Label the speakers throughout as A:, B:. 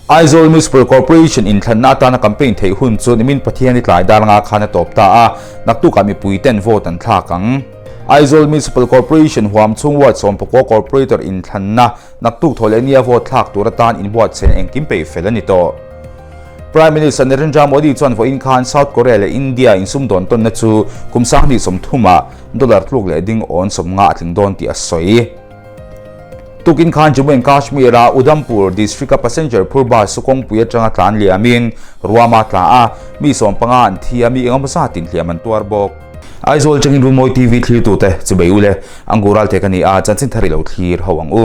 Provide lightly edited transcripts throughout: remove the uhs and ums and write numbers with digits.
A: Aizawl Municipal Corporation inthlanna atana campaign theih hun chu nimin Pathiani tlai dar nga khan a tawp ta a, naktukah mipui ten vote an thlak ang. Aizawl Municipal Corporation huam chhung ward 14 Corporator inthlanna naktuk thaw leh nia vote thlak tur atan inbuatsaihna engkim peih fel a ni tawh. Prime Minister Narendra Modi chuan vawiin khan South Korea leh India insumdawn tawnna chu kum 2030 ah dollar tluk leh ding awn 50 a tling dawn tih a sawi. Tukin khan Jammu and Kashmir-a Udhampur district-a passenger phur bus chu kawngpui atanga tlan liamin ruama tla a, mi 15 an thi a, mi engemaw zatin hliam an tuar bawk. Aizawl atangin Runmawi TV thlirtute chu bei ule, Angur Alte ka ni a, chanchin thar i lo thlir ho ang u.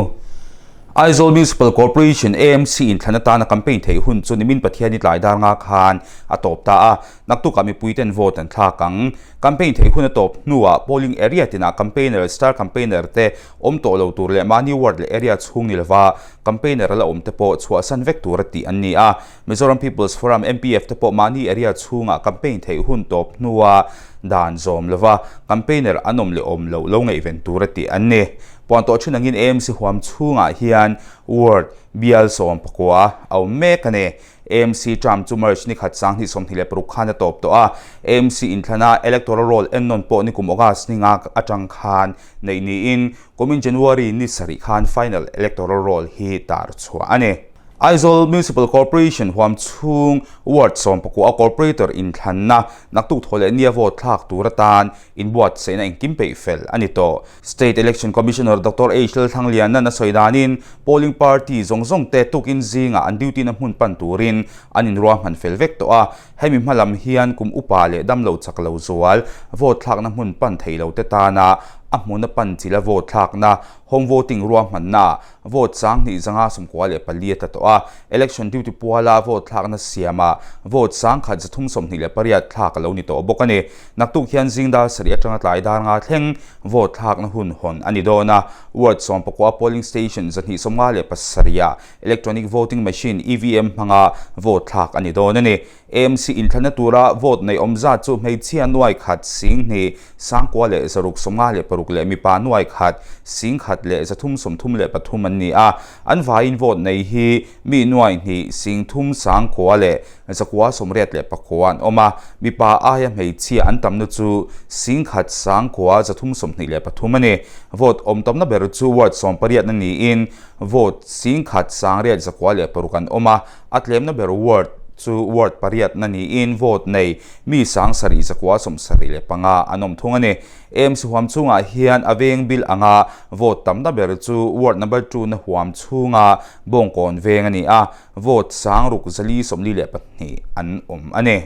A: Aizawl Municipal Corporation, AMC, inthlan atana campaign theih hun chu nimin Pathiani tlai dar nga khan a tawp ta a, naktukah mipuiten vote an thlak ang. Campaign theih hun a tawp hnuah polling area tinah campaigner, star campaigner te awm tawh lo tur leh mahni ward leh area chhung ni lova campaigner a la awm te pawh chhuahsan vek tur a tih an ni a. Mizoram People's Forum, MPF, te pawh mahni area chhungah campaign theih hun tawp hnua dan zawm lova campaigner an awm leh awm loh lo ngaihven tur a tih an ni. Puan tawh thin angin AMC huam chhungah hian ward bial 19 a awm mek a ni. AMC term chu March ni khat 2026 khan a tawp tawh a, AMC inthlana electoral roll ennawn pawh nikum August ni nga atang khan neih niin kumin January ni sarih khan final electoral roll hi tar chhuah a ni. Aizawl Municipal Corporation huam chhung ward 19 a corporator inthlanna naktuk thaw leh nia vote thlak tur atan inbuatsaihna engkim peih fel a ni tawh. State Election Commissioner Doctor H Lalthangliana'n a sawi danin polling party zawng zawng te tukin zingah an duty na hmun pan turin an inruahman fel vek tawh a, hemi hma lam hian kum upa leh damlo chak lo zual vote thlakna hmun pan thei lo te tana a hmuna pan chila vote thlakna home voting ruahmanna vote 2594 a tla tawh a, election duty puala vote thlakna siamah vote 1328 thlak a lo ni tawh bawk a ni. Naktuk hian zing dar sarih atanga tlai dar nga thleng vote thlakna hun hawn a ni dawn a, ward 19 polling station 257 ah electronic voting machine, EVM, hmanga vote thlak a ni dawn a ni. AMC inthlanna tura vote nei awm zat chu hmeichhia nuai khat 10,000 656 leh mipa nuai khat 1,000 leh 333 an ni a, an vaiin vote nei hi mi nuai hnih 3 sangkua leh 989 an awm a, mipa aia hmeichhia an tamna chu 10,000 sangkua 323 a ni. Vote awm tamna ber chu ward 18 na niin vote 10,000 906 an awm a, a tlemna ber ward chu ward pariat na niin vote nei mi 7,975 an awm thung a ni. AMC huam chhungah hian a veng bil anga vote tamna ber chu ward number 2 na huam chhunga Bawngkawn veng a ni a, vote 6442 an awm a ni.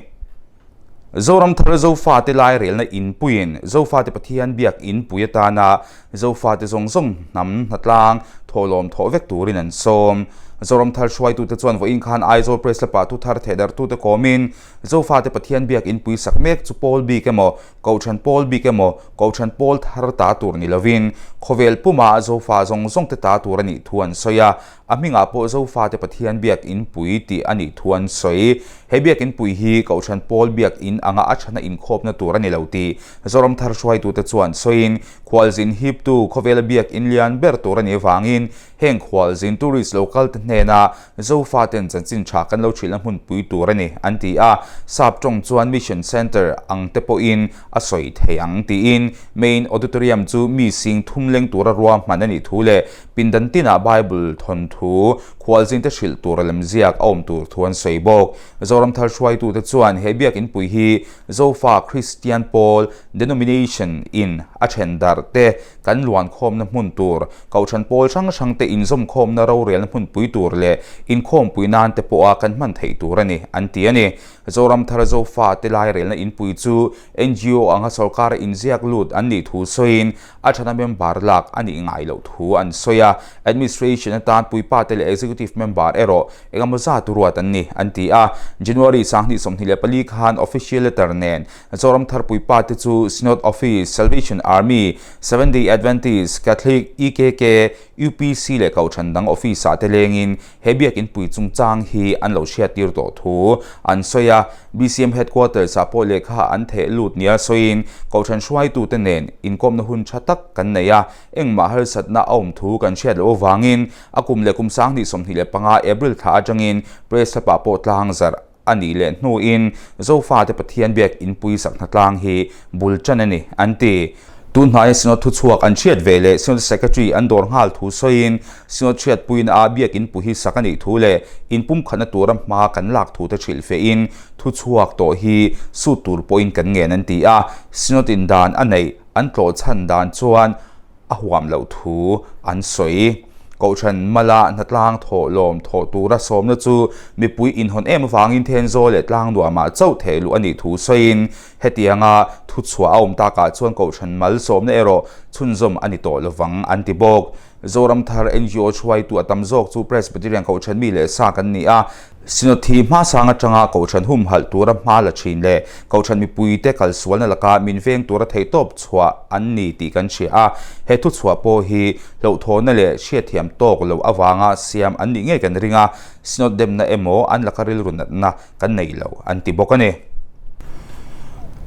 A: Zoram thar Zofate lairelna inpuiin Zofate Pathian biak inpui atana Zofate zawng zawng hnam hnatlang thawhlawm thawh vek turin an sawm. Zoram thar hruaitute chuan vawiin khan Aizawl Press Club-ah thu thar thehdarhtute kawmin Zofate Pathian biak inpui sak mek chu pawl bik emaw, Kohhran pawl bik emaw, Kohhran pawl thar ta tur ni lovin khawvel puma Zofa zawng zawngte ta tur a nih thu an sawi a. A hmingah pawh Zofate Pathian biak inpui tih a nih thu an sawi. He biak inpui hi Kohhran pawl biak in anga a thana inkhawpna tur a ni lo tih Zoram thar hruaitute chuan sawiin, khualzin hiptu khawvela biak in lian ber tur a nih avangin heng khualzin tourist lo kalte hnena Zofaten chanchin tha kan lo thrilhna hmunpui tur a ni an ti a. Sap tawng chuan Mission Centre ang te pawhin a sawi thei ang tiin Main Auditorium chu mi sing thum leng tura ruahman a nih thu leh Pindan tinah Bible thawnthu khualzinte hrilh tur lemziak a awm tur thu an sawi bawk. Zoram thar hruaitute chuan he biakinpui hi Zofa Kristian Pawl Denomination in a then darh te kan luankhawmna hmun tur, Kohhran pawl hrang hrang te inzawmkhawmna rorelna hmunpui tur leh inkhawmpui nan te pawha kan hman theih tur a ni, an ti a ni. Zoram thar Zofa te lairelna inpui chu NGO anga sorkara inziak lut an nih thu sawiin A thana member lak a nih ngai loh thu an sawi a, administration atan puipa te leh executive member erawh engemaw zat ruat an ni, an ti a. January 2024 khan official letter nen Zoram thar puipa te chu Synod Office, Salvation Army, Seventh Day Adventist, Catholic, EKK, UPC leh Kohhran dang office ah te lengin he biakin pui chungchang hi an lo hriattir tawh thu an sawi a. BCM Headquarters ah pawh lehkha an theh lut nia sawiin Kohhran hruaitute nen inkawmna hun tha tak kan nei a, engmah harsatna a awm thu kan hriat loh avangin a kum leh kum 2025 April thla atangin Press Club-ah pawh tlangzarh a nih leh hnuin Zofate Pathian biak inpui sak hnatlang hi bul tan a ni, an ti. Tun hnaia Synod thuchhuak an hriat ve leh Synod Secretary an dawr nghal thu sawiin Synod hriatpuina ah biak inpui hi sak a nih thu leh inpumkhatna tura hma kan lak thu te hrilh fehin thuchhuak tawh hi sut tur pawhin kan ngen an ti a, Synod in dan a neih an tlawh chhan dan chuan a huam loh thu an sawi. Kohhran mala hnatlang thawh lawm thawh tura sawmna chu mipui inhawn em avangin Thenzawl leh Tlangnuamah chauh theh luh a nih thu sawiin hetianga thuchhuah a awm takah chuan Kohhran mal sawmna erawh chhunzawm a ni tawh lovang an ti bawk. Zoramthar NGO hruaitu a tam zawk chu Presbyterian Kohhran mi leh sa kan ni a, Synod thi hmasang atanga Kohhran humhalh tura hma la thin leh Kohhran mipuite kalsualna laka min veng tura theihtawp chhuah an ni tih kan hria a, he thuchhuah pawh hi hlauhthawhna leh hriatthiam tawk loh avanga siam an nih ngei kan ring a, Synod demna emaw an laka rilru natna kan nei lo an ti bawk a ni.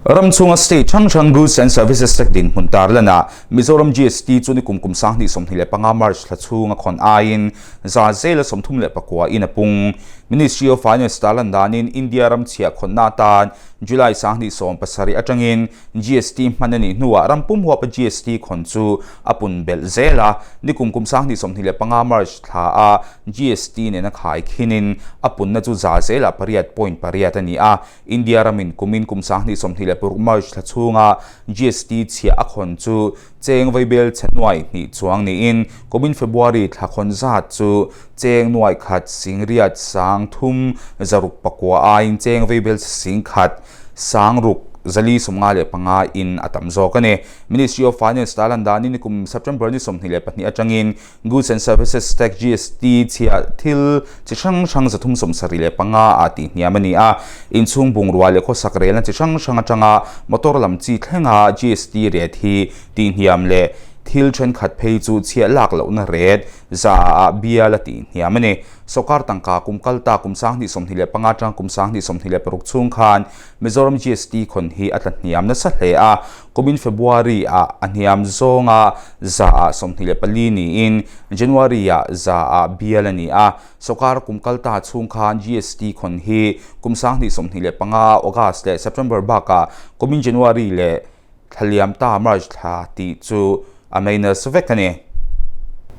A: Ram chhunga state hrang hrang Goods and Services Tax dinhmun tarlanah Mizoram GST chu nikum kum 2025 March thla chhunga khawn aiin za zela 39 in a pung. Ministry of Finance tarlan danin India ram chhiah khawnna atan July 2017 atangin GST hman a nih hnuah ram pum huapa GST khawn chu a pun belh zel a, nikum kum 2025 March thla a GST nena khai khinin a punna chu za zelah pariat point pariat a ni a. India ramin kumin kum 2026 March thla chhunga GST chhiah a khawn chu cheng vaibel chhe nuai hnih chuang niin kumin February thla khawn zat chu cheng nuai khat sing riat sang thum zaruk pakua aiin cheng vaibel chhe sing khat sang ruk zali 55 in a tam zawk a ni. Ministry of Finance tarlan danin nikum September ni 22 atangin Goods and Services Tax, GST, chhiah thil chi hrang hrang 375 ah tih hniam a ni a. Inchhung bungrua leh khawsak relna chi hrang hrang atanga motor lam chi thlenga GST rate hi tih hniam leh thil thenkhat phei chu chhiah lak lohna rate za ah bial a tih hniam a ni. Sawrkar tangka kum kalta kum 2025 atanga kum 2026 chhung khan Mizoram GST khawn hi a tla hniam nasa hle a, kumin February ah a hniam zawnga za ah 24 niin January ah za ah bial a ni a. Sawrkar kum kalta chhung khan GST khawn hi kum 2025 August leh September bakah kumin January leh thla liam ta March thla tih chu a minus vek a ni.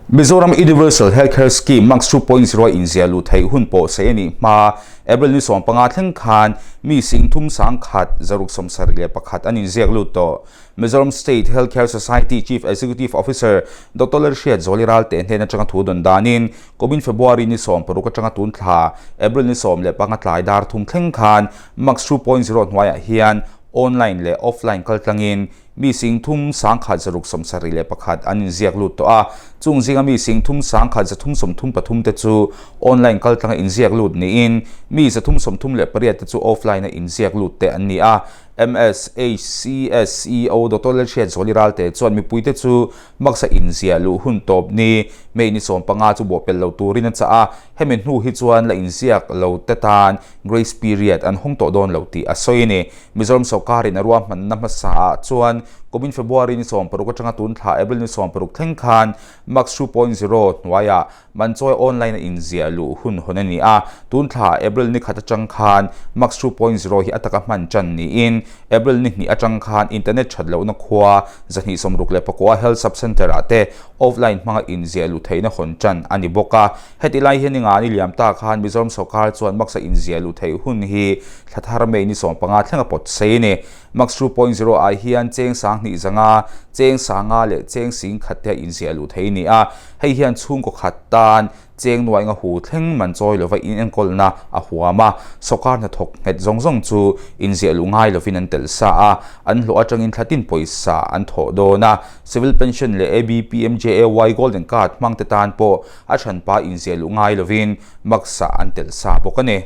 A: Mizoram Universal Healthcare Scheme Max 2.0 inziah luh theih hun pawh sawi a nih hma April ni 15 thleng khan mi sing thum sang khat zaruk 71 an inziak lut tawh. Mizoram State Healthcare Society Chief Executive Officer Doctor Lalhriat Zawli Ralte hnen atanga thu dawn danin kumin February ni 16 atanga tun thla April ni 15 tlai dar thum thleng khan Max 2.0 hnuaiah hian Online leh offline kaltlangin mi sing thum sang khat zaruk 71 an inziak lut tawh a, chung zinga mi sing thum sang khat 333 te chu online kaltlanga inziak lut niin mi 338 te chu offline a inziak lut te an ni a. MSHCSEO Doctor Lalhriat Zawli Ralte chuan mipuite chu Maksa inziah luh hun tawp ni May ni 15 chu bawhpelh lo turin a chah a, hemi hnu hi chuan la inziak lo te tan grace period an hawng tawh dawn lo tih a sawi a ni. Mizoram sawrkarin a ruahmanna hmasa ah chuan kumin February ni 16 atanga tun thla April ni 16 thleng khan Max 2.0 hnuaiah Manchawi online a inziah luh hun hawn a ni a, tun thla April ni khat atang khan Max 2.0 hi a taka hman tan niin April ni hnih atang khan internet that lohna khua 269 Health Sub Centre ah te offline hmanga inziah luh theihna hawn tan a ni bawk a. Heti lai hian ninga ni liam ta khan Mizoram sawrkar chuan Max a inziah luh theih hun hi thla thar May ni 15 thleng a pawt sei a ni. Max 2.0 ah hian cheng sang hnih zanga, cheng sanga leh cheng sing khat te a inziah luh theih a ni a. Hei hian chhungkaw khat tan cheng nuai nga hu thleng man chawi lova inenkawlna a huam a, sawrkar hnathawk nghet zawng zawng chu inziah luh ngai lovin an telh sa a, an hlawh atangin thla tin pawisa an thawh dawn a. Civil Pension leh ABPMJAY Golden Card hmangte tan pawh a hranpa inziah luh ngai lovin maksa an telh sa bawk a ni.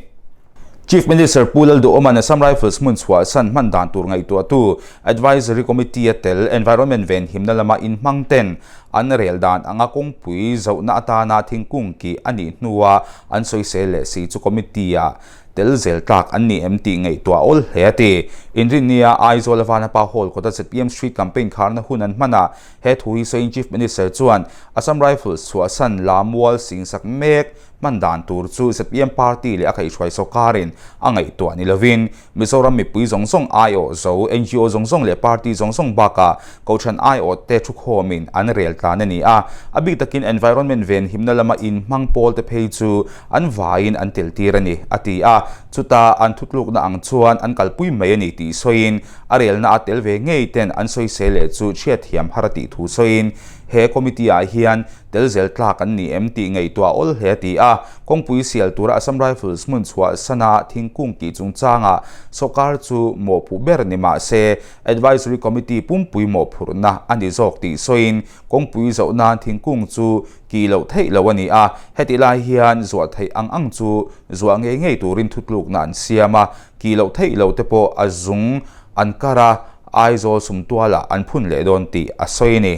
A: Chief Minister Pu Lalduhawma'n Assam Rifles hmun chhuahsan hman dan tur ngaihtuahtu Advisory Committee a tel Environment venhimna lama inhmang ten An rel dan anga kawngpui zohna atana thingkung kih a nih hnua an sawisel leh si chu committee-ah tel zel tlak an ni em tih ngaihtuah awl hle a ti. Inrinnia Aizawl a Vanapa Hall kawta zpm Street Campaign kharna hun an hmanah he thu hi sawiin Chief Minister chuan Assam Rifles chhuahsan Lamual singsak mek hman dan tur chu zpm party leh a kaihhruai sawrkarin a ngaihtuah ni lovin Mizoram mipui zawng zawng aiawh zo, ngo zawng zawng leh party zawng zawng bakah Kohhran aiawhte thukhawmin an rel tlan a ni a. A bik takin environment venhimna lama inhmang pawlte phei chu an vaiin an tel tir a ni, a ti a. Chuta an thutlukna ang chuan an kalpui mai a ni tih sawiin a relna a tel ve ngei ten an sawisel leh chu chhiatthiam har a tih thu sawiin he committee ah hian tel zel tlak an ni em tih ngaihtuah awl hle a ti a. Kawngpui sial tura Assam Rifles hmun chhuahsana thingkung tih chungchangah sawrkar chu mawhpuh ber ni mah se Advisory Committee pumpui mawhphurhna a ni zawk tih sawiin kawngpui zoh nan thingkung chu kih loh theih loh a ni a, hetih lai hian zuah theih ang ang chu zuah ngei ngei turin thutlukna an siam a, kih loh theih loh te pawh a zung an kar a, Aizawl sumtualah an phun leh dawn tih a sawi a ni.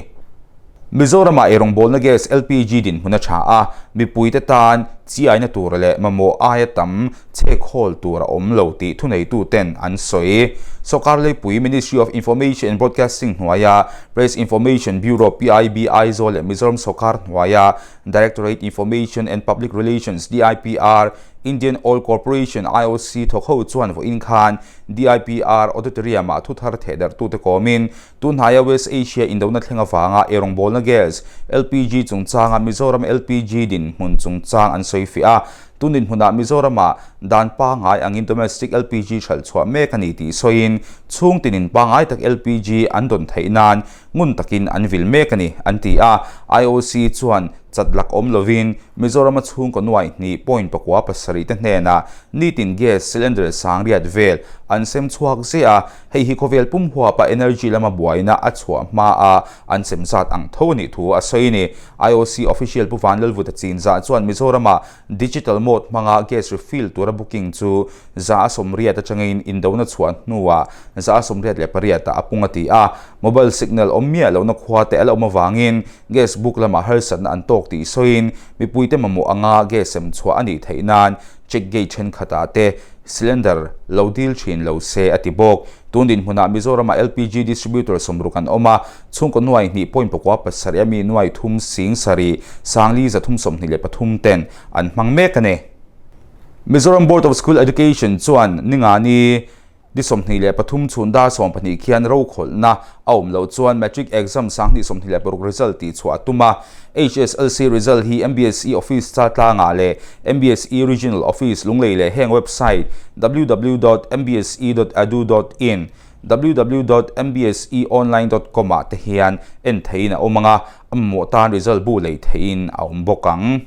A: Mizoramah eirawngbawlna gas LPG dinhmun a tha a, mipuite tan chiaina tur leh mamawh aia tam chhekhawl tur a awm lo tih thuneituten an sawi. Sawrkar leipui Ministry of Information and Broadcasting hnuaia Press Information Bureau, PIB, Aizawl leh Mizoram sawrkar hnuaia Directorate Information and Public Relations, DIPR, Indian Oil Corporation, IOC, thawk ho chuan vawiin khan DIPR Auditorium-ah thuthar thehdarhtute kawmin Tunhnaia West Asia indona thleng avanga eirawngbawlna gas, LPG, chungchanga Mizoram LPG dinhmun chungchang an sawi fiah a. Tun dinhmunah Mizoramah dan pangngai angin domestic LPG hralh chhuah mek a ni tih sawiin chhung tinin pangngai tak LPG an dawn theih nan ngun takin an vil mek a ni, an ti a. IOC chuan chat lak awm lovin Mizorama chhungkaw nuai hnih point pakua pasarih te hnenah nitin gas cylinder sangriat vel an sem chhuak ziah a. Hei hi khawvel pum huapa energy lama buaina a chhuah hmaa an sem zat ang tho a nih thu a sawi a ni. IOC official Pu Vanlalvuta Chinzah chuan Mizorama digital mode hmanga gas refill tura booking chu 180 atangin indona chhuah hnuah 188 ah a pung a ti a. Mobile signal awm miah lohna khua te a la awm avangin gas book lamah harsatna an tawk tih sawiin mipuite mamawh anga gas sem chhuah a nih theih nan check gate thenkhatah te Cylinder lo dil thin lo se a ti bawk. Tun dinhmunah Mizoramah LPG distributor sawmruk an awm a, chhungkaw nuai hnih point pakua pasarih a mi nuai thum sing sarih sangli zathum 23 ten an hmang mek a ni. Mizoram Board of School Education chuan ningani ni 23 chhun dar 12 khian rokhawlhna a awm loh chuan Matric Exam 2026 result tihchhuah a tum a. HSLC result hi MBSE Office Chaltlangah leh MBSE Regional Office Lunglei leh heng website www dot mbse dot edu dot in, www dot mbseonline dot com ah te hian en theihin a awm ang a, a mamawh tan result bu lei theihin a awm bawk ang.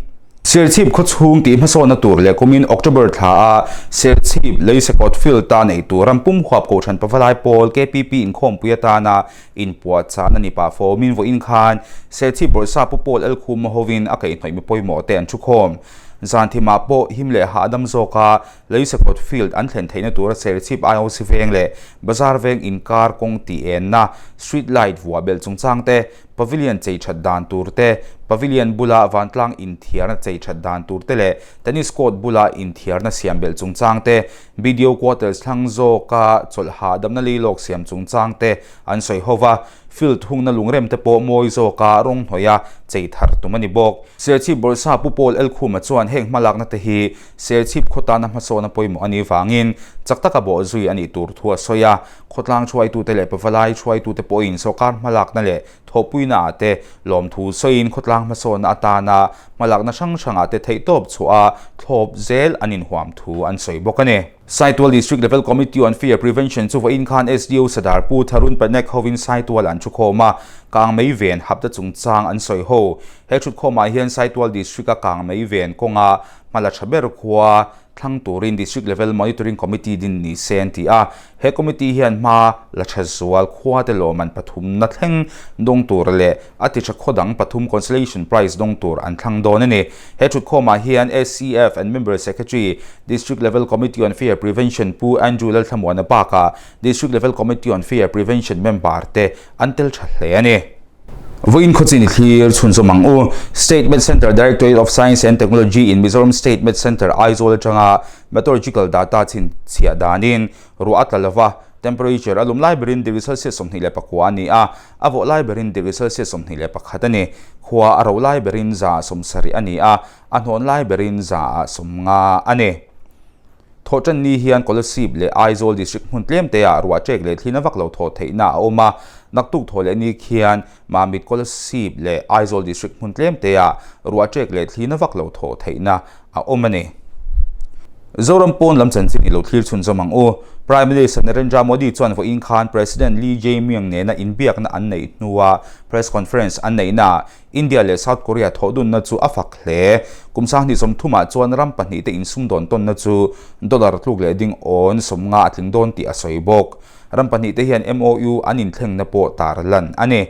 A: Serchhip khawchhung tih hmasawnna tur leh kumin October thla a Serchhip Leisekawt Field ta neih tur ram pum huap Kohhran Pavalai Pawl KPP inkhawmpui atana inpuahchahna ni pah fawmin vawiin khan Serchhip Bawrhsa Pu Paul Elkhuma hovin a kaihhnawih mi pawimawh te an thukhawm. Zan thimah pawh him leh hahdam zawka Leisekawt Field an thlen theihna tura Serchhip IOC veng leh Bazar veng inkar kawng tih enna street light vuah belh chungchang te, Pavilion chei that dan tur te, Pavilion bula vantlang inthiarna chei that dan tur te leh Tennis court bula inthiarna siam belh chungchang te, BDO quarters thlang zawka chawlh hahdamna leilawk siam chungchang te an sawi ho va, field hungna lungrem te pawh mawi zawka rawng hnawih a chei thar tum a ni bawk. Serchhip Bawrhsa Pu Paul Elkhuma chuan heng hmalakna te hi Serchhip khaw tana hmasawna pawimawh a nih vangin chak taka bawh zui a nih tur thu a sawi a, khawtlang hruaitute leh pavalai hruaitute pawhin sawrkar hmalakna leh thawhpuina ah te lawmthu sawiin khawtlang hmasawnna atana hmalakna hrang hrangah te theihtawp chhuah a thlawp zel an inhuam thu an sawi bawk a ni. Saitual District Level Committee on Fire Prevention chu vawiin khan SDO Sadar Pu Tharun Patnaik hovin Saitual an thukhawm a, kangmei ven hapta chungchang an sawi ho. He thutkhawmah hian Saitual District-a kangmei ven kawnga hmala tha ber khua thlang turin District Level Monitoring Committee din ni se an ti a. He committee hian hma la tha zual khua te lawmman pathumna thleng dawng tur leh a ti tha khaw dang pathum consolation prize dawng tur an thlang dawn a ni. He thutkhawmah hian SCF and Member Secretary, District Level Committee on Fire Prevention Pu Andrew Lalthlamuana bakah District Level Committee on Fire Prevention member te an tel tha hle a ni. Vawiin khawchin i thlir chhunzawm ang u. State Met Centre Directorate of Science and Technology in Mizoram State Met Centre Aizawl atanga meteorological data chhinchhiah danin ruah a tla lova, temperature a lum lai berin degree Celsius 29 a ni a, a vawh lai berin degree Celsius 21 a ni. Khua a ro lai berin 70 a ni a, a hnawn lai berin 50 a ni. Thawhṭan ni hian Kolasib leh Aizawl District hmun tlem te ah ruah ṭek leh thlina vak lo thawh theihna a awm a, naktuk thawh leh ni khian Mamit Kolasib leh Aizawl District hmun tlem te ah ruah ṭek leh thlina vak lo thawh theihna a awm a ni. Zoram pawn lam chanchin i lo thlir chhunzawm ang u. Prime Minister Narendra Modi chuan vawiin khan President Lee Jae-myung nena inbiakna an neih hnua press conference an neihnaah India leh South Korea thawhdunna chu a fak hle. Kum 2030ah chuan ram pahnihte insumdawn tawnna chu dollar tluk leh ding awn 50 a tling dawn tih a sawi bawk. Ram pahnihte hian MOU an inthlengna pawh tar lan a ni.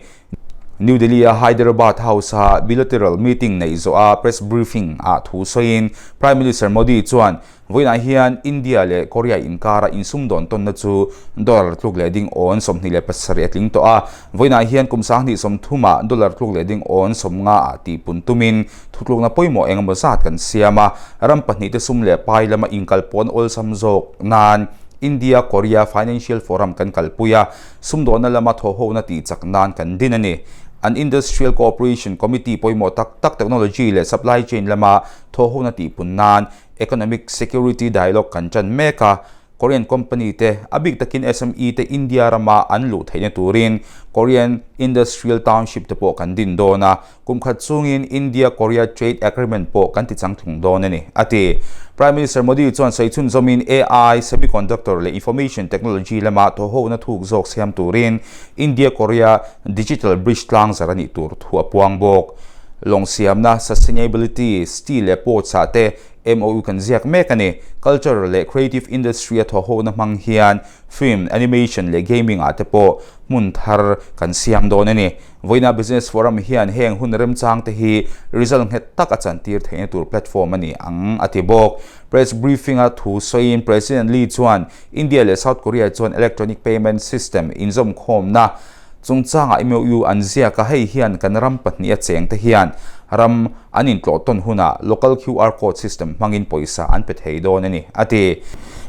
A: New Delhi-a Hyderabad House-a bilateral meeting neih zawha press briefing-ah thu sawiin Prime Minister Modi chuan Vawiinah hian India leh Korea inkara insumdawn tawnna chu dollar tluk leh ding awn 27 a tling tawh a. Vawiinah hian kum 2030ah dollar tluk leh ding awn 50 ah tihpun tumin thutlukna pawimawh engemaw zat kan siam a. Ram pahnihte sum leh pai lama inkalpawn awlsam zawk nan India Korea Financial Forum kan kalpui a, sumdawnna lama thawhhona tihchak nan kan din a ni. An Industrial Cooperation Committee pawimawh tak tak technology leh supply chain lama thawhhona tihpun nan Economic Security Dialogue kan ṭan mek a, Korean company te, a bik takin SME te India rama an luh theihna turin Korean Industrial Township te pawh kan din dawn a, kum khat chungin India-Korea Trade Agreement pawh kan ti changtlung dawn a ni, a ti. Prime Minister Modi chuan sawi chhunzawmin AI, semiconductor leh information technology lama thawhhona thuk zawk siam turin India-Korea Digital Bridge tlangzar a nih tur thu a puang bawk. Lawng siamna, sustainability, steel leh ports ah te MOU kan ziak mek a ni. Cultural leh creative industry a thawhhona hmang hian film, animation leh gaming ah te pawh hmun thar kan siam dawn a ni. Vawiina Business Forum hian heng hun remchang te hi result nghet tak a chantir theihna tur platform a ni ang, a ti bawk. Press briefing a thu sawiin President Lee chuan India leh South Korea chuan electronic payment system inzawmkhawmna Chungchangah MOU an ziak a, hei hian kan ram pahniha chengte hian ram an intlawh tawn hunah local QR code system hmangin pawisa an pe thei dawn a ni, a ti.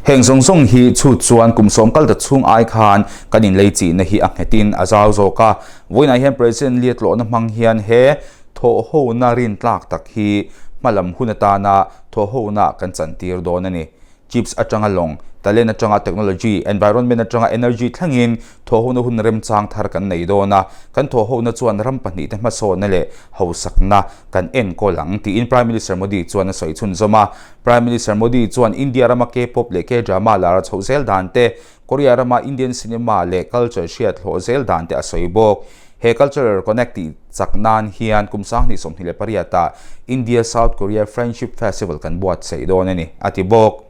A: Heng zawng zawng hi chhut chuan kum sawm kal ta chhung ai khan kan inlei chihna hi a nghetin a zau zawk a. Vawiinah hian President Lee a tlawhna hmang hian he thawhhona rintlak tak hi hmalam hun atana thawhhona kan chantir dawn a ni. Chips atanga lawng, talent atanga technology, environment atanga energy thlengin thawhhona hun remchang thar kan nei dawn a, kan thawhhona chuan ram pahnihte hmasawnna leh hausakna kan enkawl ang, tiin Prime Minister Modi chuan a sawi chhunzawm a. Prime Minister Modi chuan India rama K-pop leh K-drama lar a chhoh zel dan te, Korea rama Indian cinema leh culture hriat hlawh zel dan te a sawi bawk. He Cultural Connect tih chak nan hian kum 2028 ah India-South Korea Friendship Festival kan buatsaih dawn a ni, a ti bawk.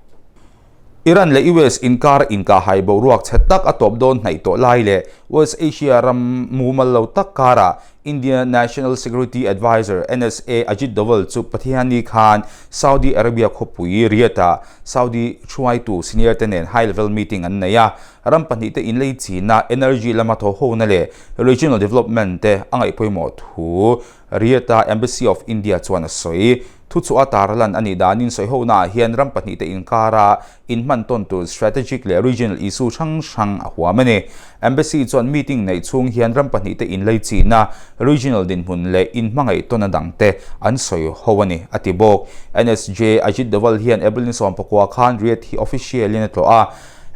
A: Iran leh US inkar inkahhai boruak chhe tak a tawp dawn hnaih tawh lai leh West Asia ram mumal lo tak karah India National Security Adviser, NSA, Ajit Doval chu Pathianni khan Saudi Arabia khawpui Riyadh-ah Saudi hruaitu senior te nen high level meeting an nei a. Ram pahnihte inlei china, energy lama thawhhona leh regional development te a ngaih pawimawh thu Riyadh-a Embassy of India chuan a sawi. Thuchhuah a tar lan a nih danin sawihonaah hian ram pahnihte inkara inhman tawn tur strategic leh regional issue hrang hrang a huam a ni. Embassy chuan meeting neih chhung hian ram pahnihte inlei china, regional dinhmun leh inhmangaih tawn a dangte an sawi ho a ni, a ti bawk. NSJ Ajit Doval hian April ni 19 khan Riyadh hi official-in a tlawh a.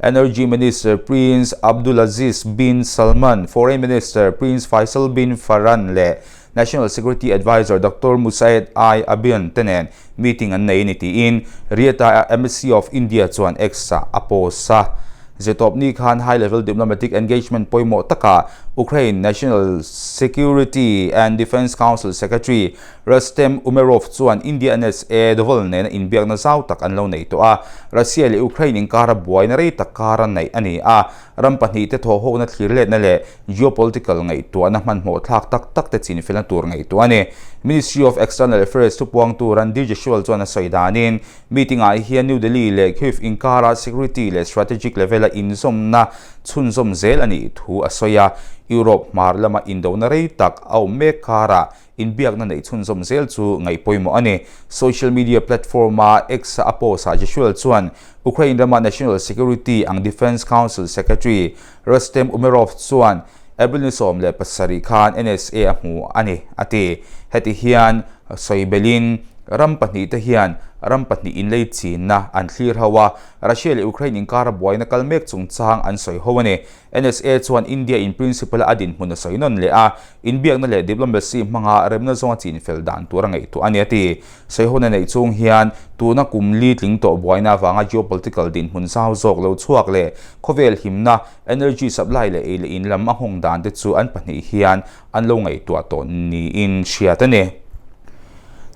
A: Energy Minister Prince Abdulaziz bin Salman, Foreign Minister Prince Faisal bin Farhan leh National Security Adviser Doctor Musaed I Abian te nen meeting an nei a ni tiin Riyadh-a Embassy of India chuan X-ah a post a. Zirtawpni khan High Level Diplomatic Engagement pawimawh takah Ukraine National Security and Defence Council Secretary Rustem Umerov chuan India NSA Doval nena inbiakna zau tak an lo nei tawh a, Russia leh Ukraine inkara buaina rei tak kara neih a ni a, ram pahnihte thawhhawkna thlir letna leh geopolitical ngaihtuahna hmanhmawh thlak tak tak te chinfelna tur ngaihtuah a ni. Ministry of External Affairs thupuangtu Randhir Jaiswal chuan a sawi danin, meeting-ah hian New Delhi leh Kyiv inkara security leh strategic level-a inzawmna chhunzawm zel a nih thu a sawi a. Europe hmar lama indona rei tak a awm mek karah inbiakna neih chhunzawm zel chu ngaih pawimawh a ni. Social media platform-a X-a a post-ah Jaiswal chuan Ukraine rama National Security ang Defence Council Secretary Rustem Umerov chuan April ni 17 khan NSA a hmu a ni, a ti. Heti hian sawi belhin ram pahnihte hian ram pahnih inlei chinna an thlir ho a, Russia leh Ukraine inkara buaina kal mek chungchang an sawi ho a ni. NSA chuan India in principle a dinhmun a sawi nawn leh a, inbiakna leh diplomacy hmanga remna zawnga chinfel dan tur a ngaihtuah a ni a ti. Sawihawn a neih chung hian tuna kum li tling tawh buaina avanga geopolitical dinhmun zau zawk lo chhuak leh khawvel himna, energy supply leh ei leh in lam a nghawng dan te chu an pahnih hian an lo ngaihtuah tawh niin hriat a ni.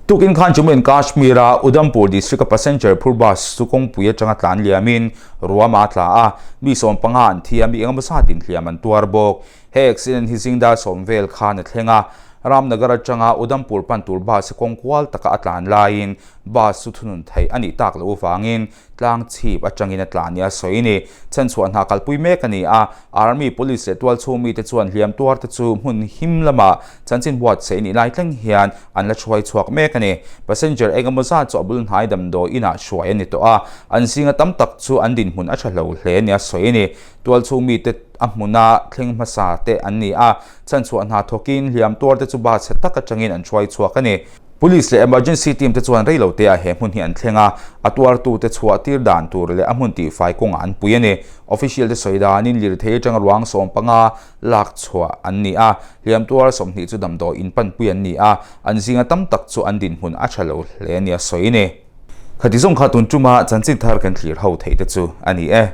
A: Tukin khan Jammu and Kashmir-a Udhampur district-a passenger phur bus chu kawngpui atanga tlan liamin ruama a tla a, mi 15 an thi a, mi engemaw zatin hliam an tuar bawk. He accident hi zingdar sawm vel khan a thleng a, Ramnagar atanga Udhampur pan tur bus hi kawng kual taka a tlan laiin bus chu thunun theih a nih tak loh avangin tlang chhip atangin a tlan nia sawi a ni. Chhanchhuah hna kalpui mek a ni a, Army, Police leh tualchhung mite chuan hliam tuarte chu hmun him lama chanchin buatsaih nih lai thleng hian an la hruai chhuak mek a ni. Passenger engemaw zat chu a bul hnai damdawi inah hruai a ni tawh a, an zinga tam tak chu an dinhmun a tha hlo hle nia sawi a ni. Tualchhung mite a hmuna thleng hmasa te an ni a, chhanchhuah hna thawkin hliam tuarte chu bus chhe tak atangin an hruai chhuak a ni. Police leh emergency team te chuan rei lo te ah he hmun hi an thleng a, a tuartute chhuah tir dan tur leh a hmun tihfai kawngah an pui a ni. Official te sawi danin lirthei atanga ruang 15 lak chhuah an ni a, hliam tuar 20 chu damdawi in panpui an ni a, an zinga tam tak chu an dinhmun a tha lo hle nia sawi a ni. Khati zawng kha tun tuma chanchin thar kan thlir ho theih te chu a ni e.